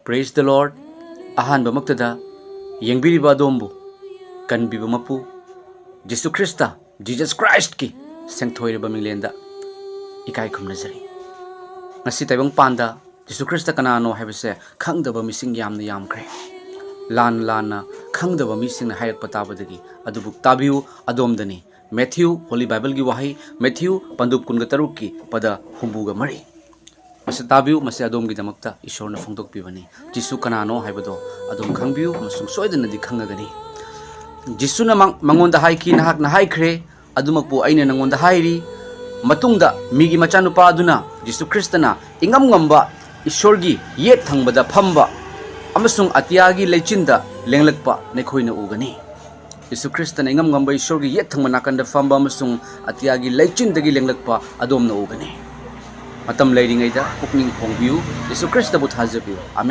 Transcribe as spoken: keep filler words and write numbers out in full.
Praise the Lord. ꯑꯍꯥꯟꯕꯃꯛꯇꯗ ꯌꯦꯡꯕꯤꯔꯤꯕ ꯑꯗꯣꯝꯕꯨ ꯀꯟꯕꯤꯕ ꯃꯄꯨ Jesus Christ, Jesus Christꯀꯤ ꯁꯦꯡꯊꯣꯏꯔꯕ ꯃꯤꯡꯂꯦꯟꯗ ꯏꯀꯥꯏ ꯈꯨꯝꯅꯖꯔꯤ꯫ ꯉꯁꯤ ꯇꯥꯏꯕꯪꯄꯥꯟꯗ ꯖꯤꯁꯨ ꯈ꯭ꯔꯤꯁꯇ ꯀꯅꯥꯅꯣ ꯍꯥꯏꯕꯁꯦ ꯈꯪꯗꯕ ꯃꯤꯁꯤꯡ ꯌꯥꯝꯅ ꯌꯥꯝꯈ꯭ꯔꯦ꯫ ꯂꯥꯟ ꯂꯥꯟꯅ ꯈꯪꯗꯕ ꯃꯤꯁꯤꯡꯅ ꯍꯥꯏꯔꯛꯄ ꯇꯥꯕꯗꯒꯤ꯫ ꯑꯗꯨꯕꯨ ꯇꯥꯕꯤꯌꯨ, ꯑꯗꯣꯝꯗꯅꯤ꯫ ꯃꯦꯊ꯭ꯌꯨ, Holy Bibleꯒꯤ ꯋꯥꯍꯩ, ꯃꯦꯊ꯭ꯌꯨ ꯄꯟꯗꯨꯞ ꯀꯨꯟꯒ ꯇꯔꯨꯛꯀꯤ ꯄꯗ ꯍꯨꯝꯐꯨꯒ ꯃꯔꯤ꯫ ꯃꯁꯤ ꯇꯥꯕꯤꯌꯨ, ꯃꯁꯤ ꯑꯗꯣꯝꯒꯤꯗꯃꯛꯇ ꯏꯁꯣꯔꯅ ꯐꯣꯡꯗꯣꯛꯄꯤꯕꯅꯤ꯫ ꯖꯤꯁꯨ ꯀꯅꯥꯅꯣ ꯍꯥꯏꯕꯗꯣ ꯑꯗꯣꯝ ꯈꯪꯕꯤꯌꯨ ꯑꯃꯁꯨꯡ ꯁꯣꯏꯗꯅꯗꯤ ꯈꯪꯉꯒꯅꯤ꯫ ꯖꯤꯁꯨꯅ ꯃꯉ-, ꯃꯉꯣꯟꯗ ꯍꯥꯏꯈꯤ, "ꯅꯍꯥꯛꯅ ꯍꯥꯏꯈ꯭ꯔꯦ, ꯑꯗꯨꯃꯛꯄꯨ ꯑꯩꯅ ꯅꯉꯣꯟꯗ ꯍꯥꯏꯔꯤ, ꯃꯇꯨꯡꯗ ꯃꯤꯒꯤ ꯃꯆꯥꯅꯨꯄꯥ ꯑꯗꯨꯅ, ꯖꯤꯁꯨ ꯈ꯭ꯔꯤꯁꯇꯅ, ꯏꯉꯝ ꯉꯝꯕ ꯏꯁꯣꯔꯒꯤ ꯌꯦꯠ ꯊꯪꯕꯗ ꯐꯝꯕ ꯑꯃꯁꯨꯡ ꯑꯇꯤꯌꯥꯒꯤ ꯂꯩꯆꯤꯟꯗ ꯂꯦꯡꯂꯛꯄ ꯅꯈꯣꯏꯅ ꯎꯒꯅꯤ꯫" ꯖꯤꯁꯨ ꯈ꯭ꯔꯤꯁꯇꯅ ꯏꯉꯝ ꯉꯝꯕ ꯏꯁꯣꯔꯒꯤ ꯌꯦꯠ ꯊꯪꯕ ꯅꯥꯀꯟꯗ ꯐꯝꯕ ꯑꯃꯁꯨꯡ ꯑꯇꯤꯌꯥꯒꯤ ꯂꯩꯆꯤꯟꯗꯒꯤ ꯂꯦꯡꯂꯛꯄ ꯑꯗꯣꯝꯅ ꯎꯒꯅꯤ꯫ ꯃꯇꯝ ꯂꯩꯔꯤꯉꯩꯗ ꯄꯨꯛꯅꯤꯡ ꯍꯣꯡꯕꯤꯌꯨ, ꯖꯤꯁꯨ ꯈ꯭ꯔꯤꯁꯇꯕꯨ ꯊꯥꯖꯕꯤꯌꯨ꯫ ꯑꯃꯦꯟ꯫